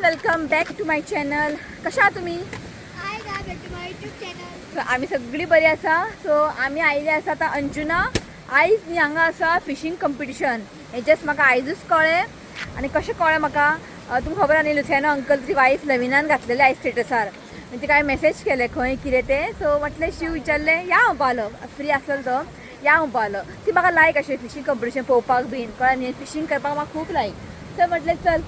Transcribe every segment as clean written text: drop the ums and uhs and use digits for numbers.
Welcome back to my channel. कशा आहात तुम्ही? Hi guys, back to my YouTube channel. So आमी सगळी बरी आसा. सो आमी आयिल्ले आसा आतां अंजुना. आयज न्ही हांगा आसा फिशींग कंपिटिशन. हें जस्ट म्हाका आयजूच कळ्ळें. आनी कशें कळ्ळें म्हाका, तुमकां खबर आहा न्ही, लुसियानो अंकल तुजी वायफ लविनान घातलेलें आयज स्टेटसार. आनी तिका हांवें मॅसेज केलें खंय कितें तें. सो म्हटलें शिव विचारलें या म्हणपालो, फ्री आसलो तो या म्हणपालो. ती म्हाका लायक अशें फिशींग कंपिटिशन पळोवपाक बीन कळ्ळें न्ही, फिशींग करपाक म्हाका खूब लायक. सो म्हटलें चल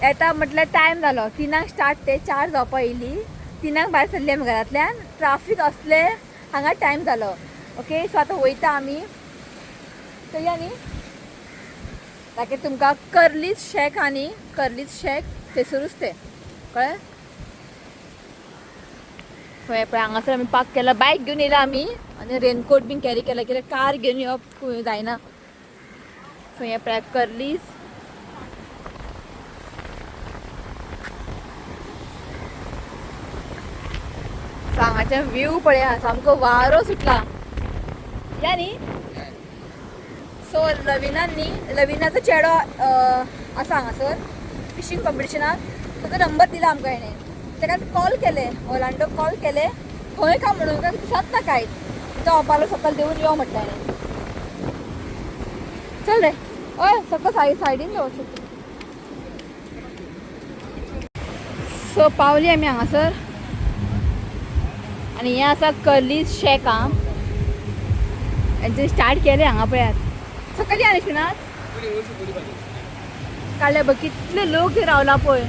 येता. म्हटल्यार टायम जालो 3 स्टार्ट, ते 4 जावपा येयली. 3 भायर सरली आमी घरांतल्यान, ट्राफीक असलें हांगा टायम जालो. ओके, सो आतां वयता आमी चलया न्ही. दाखय तुमकां कर्लीज शॅक आनी कर्लीज शॅक थंयसरूच तें कळ्ळें. सो हें पळय हांगासर आमी पार्क केला, बायक घेवन येयला आमी आनी रेनकोट बीन कॅरी केला कित्याक कार घेवन येवप जायना. सो हें पळय कर्लीज. हांगाचे व्यू पळया, सामको वारो सुटला या न्ही. सो लविनान न्ही, लविनाचो चेडो आसा हांगासर फिशींग कॉम्पिटिशनाक, ताचो नंबर दिला आमकां हेणें. ताका कॉल केले, ओलांडो कॉल केले खंय काय म्हणून, काय दिसत ना कांयच. तो म्हणपालो सकयल देंवून यो म्हटलें हेणें. चल रे, हय सकयल सायडीन दवर. सो पावली आमी हांगासर आनी हें आसा कर्लीज शॅक. आं, हेंचे स्टार्ट केलें हांगा पळयात. सकयल या न्ही शिवनाथ काडले पळय कितले लोक थंय रावला पळय.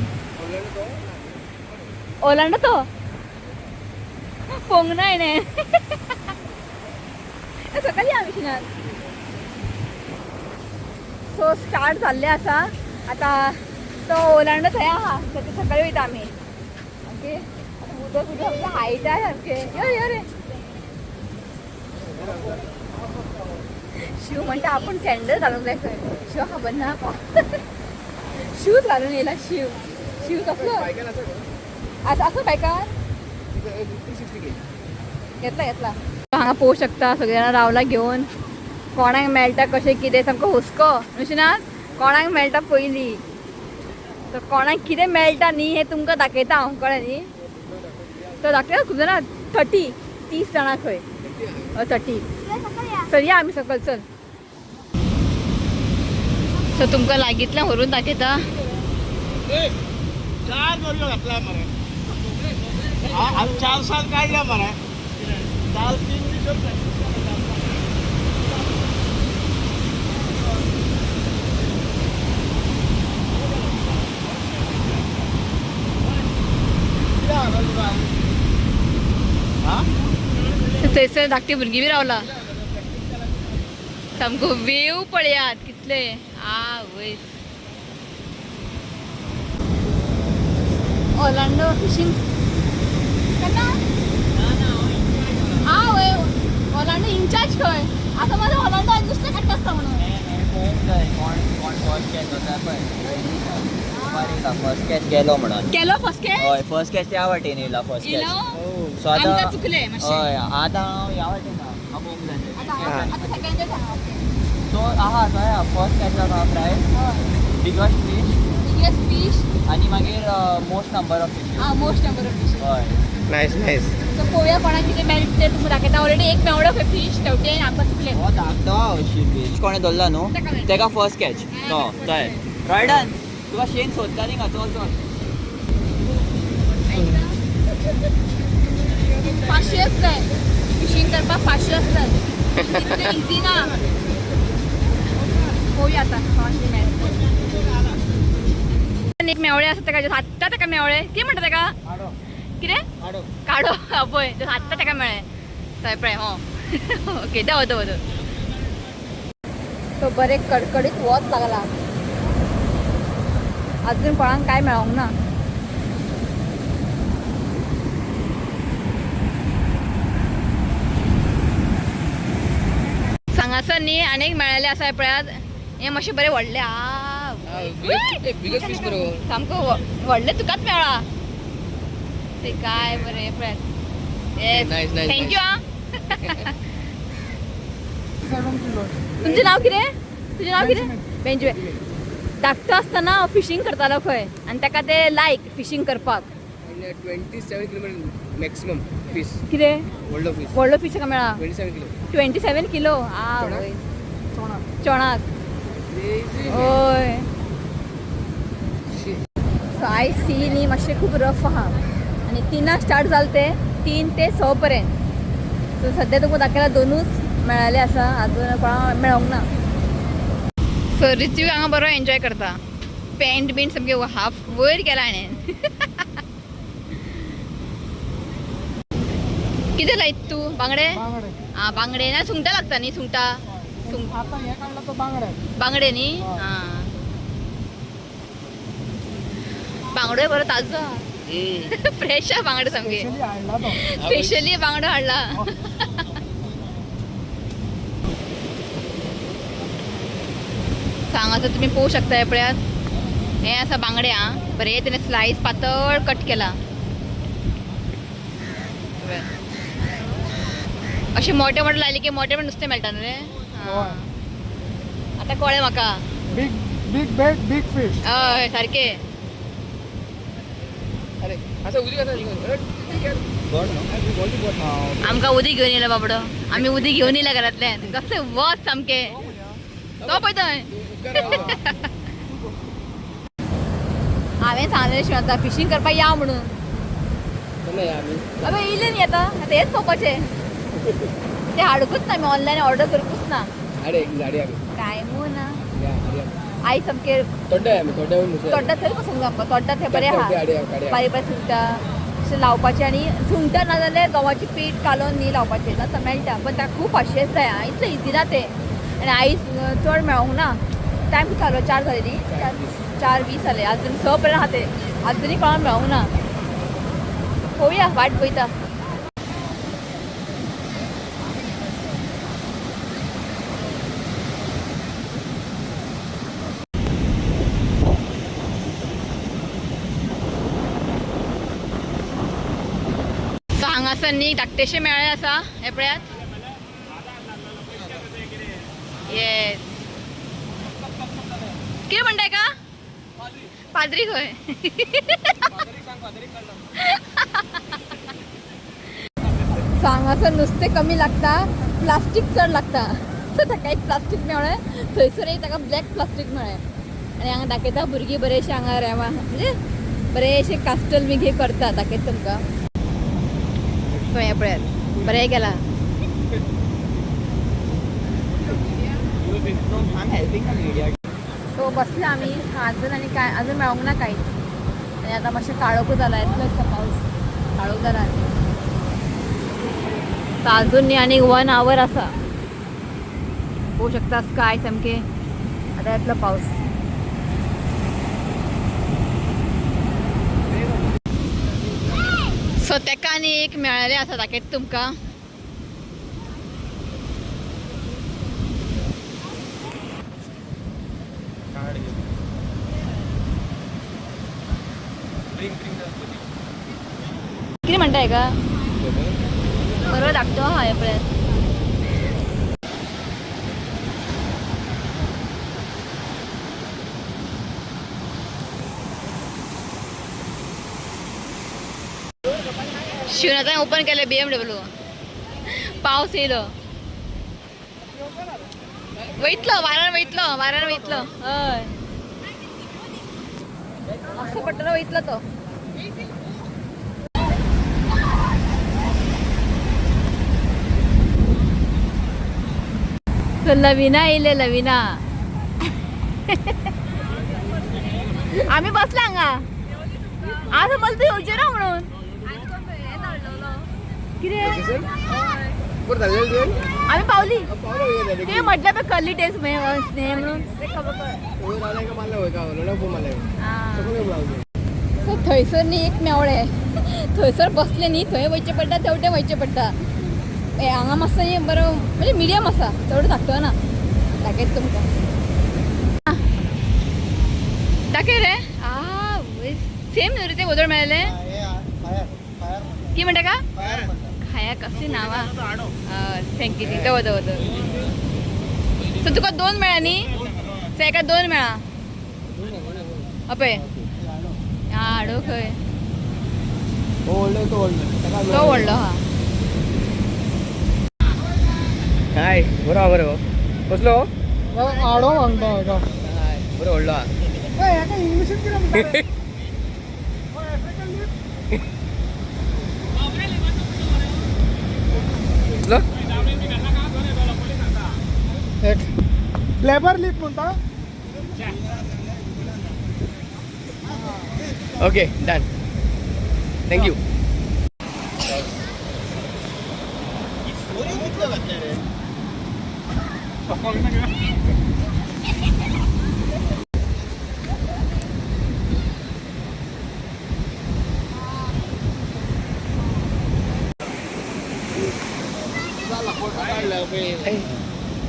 ओलांडो तो पोंग ना हेणें. सकयल या विश्वनाथ. सो स्टार्ट जाल्लें आसा आतां. तो ओलांडो थंय आहा, थंय सकयल वयता आमी. ओके, आतां उदक उदक सामकें हायट आहा सामकें. यो यो रे शिव म्हणटा आपूण सँडल घालूंक जाय खंय. शिव खबर ना, शूज घालून येयला शिव. शिव कसलो आसा आसा बायकार घेतला घेतला. हांगा पळोवंक शकता सगळे जाणां रावला घेवन, कोणाक मेळटा कशें कितें सामको हुस्को विश्वनाथ कोणाक मेळटा पयलीं. तर कोणाक कितें मेळटा न्ही हें तुमकां दाखयता हांव, कळ्ळें न्ही. तर दाखयता खूब जाणां, 30 जाणां खंय 30. चल या आमी सकयल चल. सो तुमकां लागींतल्यान व्हरून दाखयता. 4 दोरयो घातल्या मरे, आमी 4 साल काडल्या मरे, 4-3 दीस. थंयसर धाकटी भुरगीं बी रावला. सामको वेव पळयात कितले आवय. ओलांडो फिशींग केन्ना आवय, ओलांडो इन्चार्ज खंय आतां. माझो ओलांडो आज नुस्तें काडटा आसता म्हणून. फर्स्ट कॅच गेलो म्हणून केलो फर्स्ट कॅच. हय, फर्स्ट कॅच त्या वाटेन येयला फर्स्ट येयलो? कॅच. सो आतां आमकां चुकलें मातशें. हय, आतां हांव ह्या वाटेन आहा, हांव पळोवंक जाय. आतां सेकंड कॅच आहा. सो आहा थंय फर्स्ट कॅचाक आहा prize, biggest fish. Biggest fish आनी मागीर मोस्ट नंबर ऑफ फिश. आं, मोस्ट नंबर ऑफ फिश. हय. Nice nice. सो पळोवया कोणाक कितें मेळटा तें तुमकां दाखयता. ऑलरेडी एक मेवळो खंय फीश तेवटेन, आमकां चुकलें. हो धाकटो अशी फीश कोणें धरला न्हू तेका मेळटा. तेका फर्स्ट कॅच तो थंय. रॉयडन तुका शेन सोदता न्ही चल चल. 500 आसताय फिशींग करपाक, 500 आसताय, तितलें इजी ना. पळोवया आतां कोणाक मेळटा. एक मेवळे आसा तेका आत्तां तेका मेवळे, कितें म्हणटा तेका, कितें काडो पळय आत्तां तेका मेळ्ळें थंय पळय. हो ओके, दवर दवर दवर. सो बरें कडकडीत वत लागला, अजून कोणाक काय मेळोंक ना. हांगासर न्ही आनीक मेळ्ळेले आसा पळयात. हे मातशें बरें व्हडलें आ, सामको व्हडलें तुकाच मेळ्ळा ते काय बरें पळयात. Thank you. आ, तुमचें नांव कितें? तुजें नांव कितें? बेंजवे. धाकटो आसतना फिशींग करतालो खंय आनी ताका ते लायक फिशींग करपाक. 27 किलोमीटर मॅक्सिमम फीश. कितें? व्हडलो फीश. व्हडलो फीश का मेळा? 27 किलो. 27 किलो. आ वय, चोणाक. हय. सो आयज सी न्ही मातशें खूब रफ आहा आनी 3 स्टार्ट जालें तें, 3 ते 6 पर्यंत. सो सद्या तुमकां दाखयला 2च मेळ्ळेले आसा, अजून कोणा मेळोंक ना. सो ऋत्विक हांगा बरो एन्जॉय करता. पॅन्ट बीन सामकें हाफ वयर केला हाणें. कितें लायत तूं? बांगडे? आं, बांगडे ना, सुंगटां लागता न्ही? सुंगटां. आता हे काढला तो बांगडे. बांगडे न्ही? आं, बांगडोय बरो ताजो, फ्रेश आहा बांगडे सामके. हाडला तो. स्पेशली बांगडो हाडला. हांगासर तुमी पळोवंक शकता, हे पळयात, हे आसा बांगडे. आं, बरे तेणे स्लायस पातळ कट केला. अशे मोठे मोठे लायले की मोठे मोठे नुस्तें मेळटा न्हू रे. आतां कळ्ळें म्हाका. Big big bait big fish. हय, सारकें. अरे असं उदक आसा. आमकां उदीक घेवन येयलो बाबडो. आमी उदीक घेवन येयल्या घरांतल्यान. कसलें वत सामकें. तो पळय थंय. हांवें सांगलें आतां फिशींग करपाक या म्हणून. अबे येयले न्ही आतां. आतां हेच पळोवपाचें. ते हाडूंकच ना, आमी ऑनलायन ऑर्डर करूंकच ना. टायमूय ना. आई सामकें तोड्डा थंय पसंत आमकां. तोड्डा थंय बरें आहा, बारीक बारीक सुंगटां अशें लावपाचें. आनी सुंगटां ना जाल्यार गंवाचें पीठ कालोवन न्ही लावपाचें, जाता, मेळटा. पण ताका खूब पाशयेंस जाय. इतलें इजी ना तें. आनी आयज चड मेळोंक ना. टायम कितलो जालो? 4 जाले न्ही? 4:20 जाले. अजून 6 पर्यंत आहा तें. अजुनूय कोणाक मेळोंक ना. पळोवया, वाट पळयता. सो हांगासर न्ही धाकटेशे मेळे आसा, हे पळयात. येस, कितें म्हणटाय का पाद्री खंय? सो हांगासर नुस्तें कमी लागता, प्लास्टीक चड लागता. सो ताका एक प्लास्टीक मेळ्ळें थंयसर, एक ताका ब्लॅक प्लास्टीक मेळ्ळें. आनी हांगा दाखयता, भुरगीं बरेशे हांगा रेवा, म्हणजे बरेशे कास्टल बी करता. दाखयता तुमकां. सो हें पळयात, बरें केलां. सो बसले आमी अजून आनी काय अजून मेळोंक ना कांयच. आनी आतां मातशें काळोखूच जाला, येतलो दिसता पावस. काळोख जाला. सो अजून न्ही आनी 1 our आसा. पळोवंक शकता स्काय सामकें. आतां येतलो पावस. सो तेका आनी एक मेळ्ळेलें आसा, दाखयता तुमकां. कितें म्हणटा हेका? बरो धाकटो आहा हें पळयात. शिवनाथान ओपन केलें BMW. पावस येयलो, वयतलो वाऱ्यान, वयतलो वाऱ्यान, वयतलो. हय, असो पडटलो, वयतलो तो. सो लविना येयले, लविना. आमी बसला हांगा. आज समज तूं येवचें ना म्हणून. कितें? आमी पावली. ते म्हटल्यार पळय कर्ली टेस्ट स्नेह म्हणून. सो थंयसर न्ही एक मेवळें, थंयसर बसलें न्ही, थंय वयचें पडटा, तेवटेन वयचें पडटा. हे हांगा मातसो न्ही बरो, म्हणजे मिडियम आसा, चड धाकटो ना. दाखयता तुमकां. दाखय रे. आ, सेम न्हू रे ते वोदोळ मेळ्ळेलें. की म्हणटा का खाया? कसली नांवां. Thank you. दवर दवर दवर. सो तुका 2 मेळ्ळा न्ही? सो एका 2 मेळ्ळा. अपय आडो खंय हो व्हडलो, तो व्हडलो. तो व्हडलो हा. हाय, बरो आहा बरो. कसलो? आडो म्हणटा हेका. हाय, बरो व्हडलो आहा. हेका इंग्लिशीन कितें म्हणटा? कसलो? एक लेबर लीप म्हणटा. Okay, done. Thank you.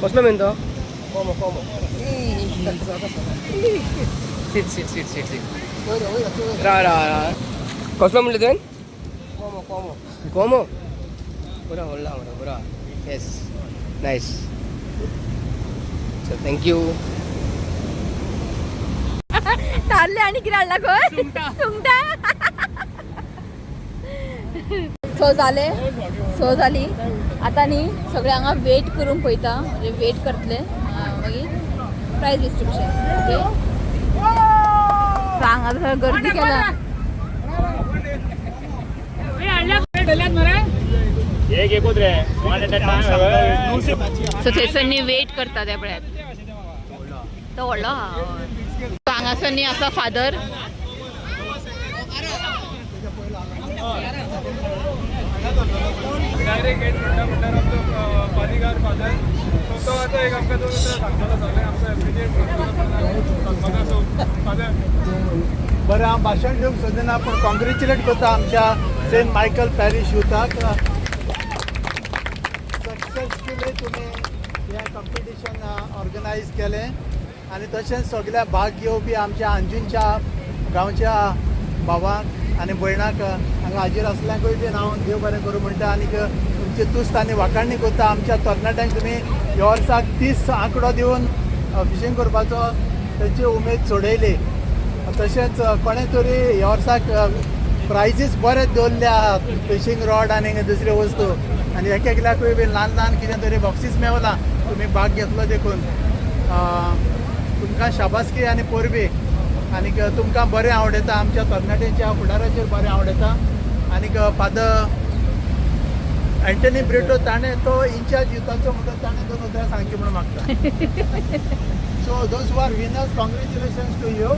कसलो मेन तो? कोमो कोमो. Sit sit sit sit sit. रा रा रा. कसलो म्हणलं तुवें? कोमो कोमो कोमो. बरो व्हडलो आहा मरे, बरो आहा. येस, नायस. चल, thank you. तारले आणि कितें हाडला खंय? सुंगटां. सो जाले, सो जाली. आतां न्ही सगळे हांगा वेट करून पळयता, म्हणजे वेट करतले, मागीर प्रायज डिस्ट्रिब्युशन. ओके, सो हांगा सगळं गर्दी केला. एक एकूच रे. सो थंयसर न्ही वेट करता ते पळयात. तो व्हडलो आहा, हय. सो हांगासर न्ही आसा फादर. डायरेक्ट हेड म्हणटा म्हणल्यार आमचो पालिगार फादर. सो तो आतां एक आमकां दोन उतरां सांगतलो, सगळ्यांक आमचो एप्रिशिएट करतलो. So father. बरें, हांव भाशण दिवंक सोदिना, पूण कॉंग्रेच्युलेट करता आमच्या सेंट मायकल पॅरिश युथाक. सक्सेसफुली तुमी हें कॉम्पिटिशन ऑर्गनायज केलें आनी तशेंच सगल्या भाग घेवपी आमच्या अंजुनच्या गांवच्या भावांक आनी भयणाक, हांगा हाजीर आसल्यांकूय बीन हांव देव बरें करूं म्हणटा आनी तुमची तुस्त आनी वाखाणणी करता. आमच्या तरणाट्यांक तुमी ह्या वर्साक 30 आंकडो दिवन फिशींग करपाचो तेंची उमेद चडयली. तशेंच कोणें तरी ह्या वर्साक प्रायजीस बरे दवरले आहात, फिशींग रॉड आनी दुसऱ्यो वस्तू, आनी एक एकल्याकूय बी ल्हान ल्हान कितें तरी बॉक्सीस मेवला तुमी भाग घेतलो देखून. तुमकां शाबासकी आनी परबी आनीक तुमकां बरें आवडटा, आमच्या तरणाट्यांच्या फुडाराचेर बरें आवडटा. आनीक फादर एंटनी ब्रिटो, ताणें तो इन्चार्ज युथाचो म्हणून ताणें दोन उतरां सांगची म्हणून मागता. So those who are winners, congratulations to you.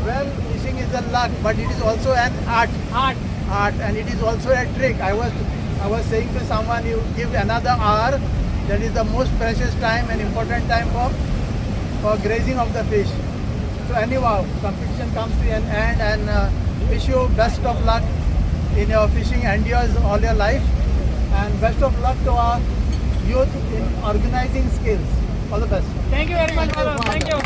Well, fishing is a luck, but it is also an art. Art. Art, and it is also a trick. I was saying to someone, you give another hour, that is the most precious time and important time for grazing of the fish. So anyhow, competition comes to an end, and wish you best of luck in your fishing endeavors all your life, and best of luck to our youth in organizing skills. All the best. Thank you very much, father. Thank you.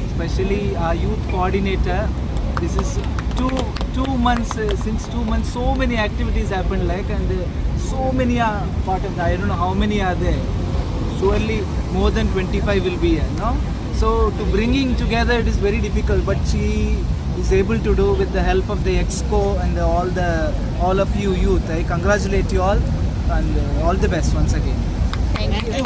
Especially our youth coordinator. This is 2 months, since 2 months, so many activities happened, like, and so many are part of the, I don't know how many are there. Surely more than 25 will be here, no? So to bringing together, it is very difficult, but she is able to do with the help of the exco and the, all of you youth. I congratulate you all and all the best once again. Thank you.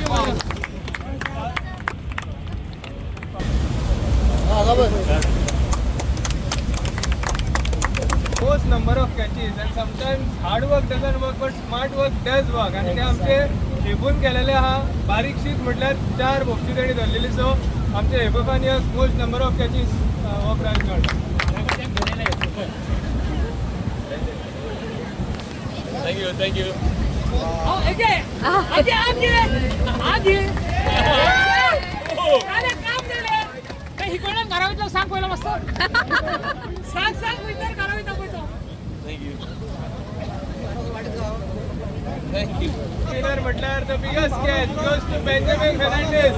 Most number of catches, and sometimes hard work doesn't work, but smart work does work. आणि ते आमचे हेबून केलेले आहा. बारीकशीत म्हटल्यार चार बोपशी तेणी धरलेली. So आमचे हेबूफान मोस्ट नंबर ऑफ कॅचीस हो प्रायज मेळटा. Thank you, thank you. सांग पहिला मस्त, सांग सांग, विचार करावी दाखवतो. Thank you, thank you. Winner म्हटल्यार the biggest catch goes to Benjamin Fernandes.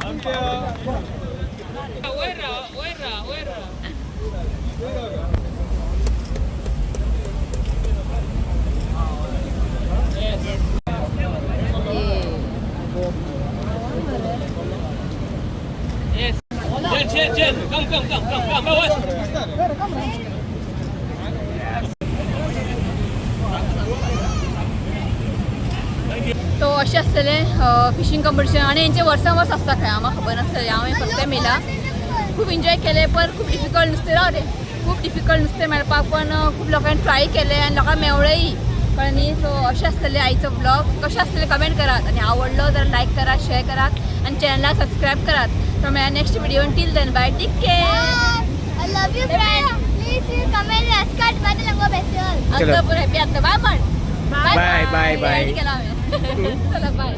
आमच्या वयर राव, वयर राव, वयर राव. Come come come come come. तो अशें आसतलें फिशींग कंपिटिशन आनी हेंचे वर्सान वर्स आसता खंय आमकां खबर नासतलें. हांवें फर्स्ट टायम येयला. खूब एन्जॉय केलें पण खूब डिफिकल्ट नुस्तें राव रे, खूब डिफिकल्ट नुस्तें मेळपाक, पण खूब लोकांनी ट्राय केलें आनी लोकांक मेवळेंय, कळ्ळें न्ही. सो अशें आसतलें आयचो ब्लॉग. कशें आसतलें कमेंट करात आनी आवडलो जाल्यार लायक करात, शेअर करात आनी चॅनलाक सबस्क्रायब करात. तो मेळ्ळा next video. Till then bye, take care. I love you friend. Please comment, subscribe button लंगो बेसल. अंत पूरा हॅपी आता. बाय म्हण. Bye, bye, bye. केला हांवें. चला बाय.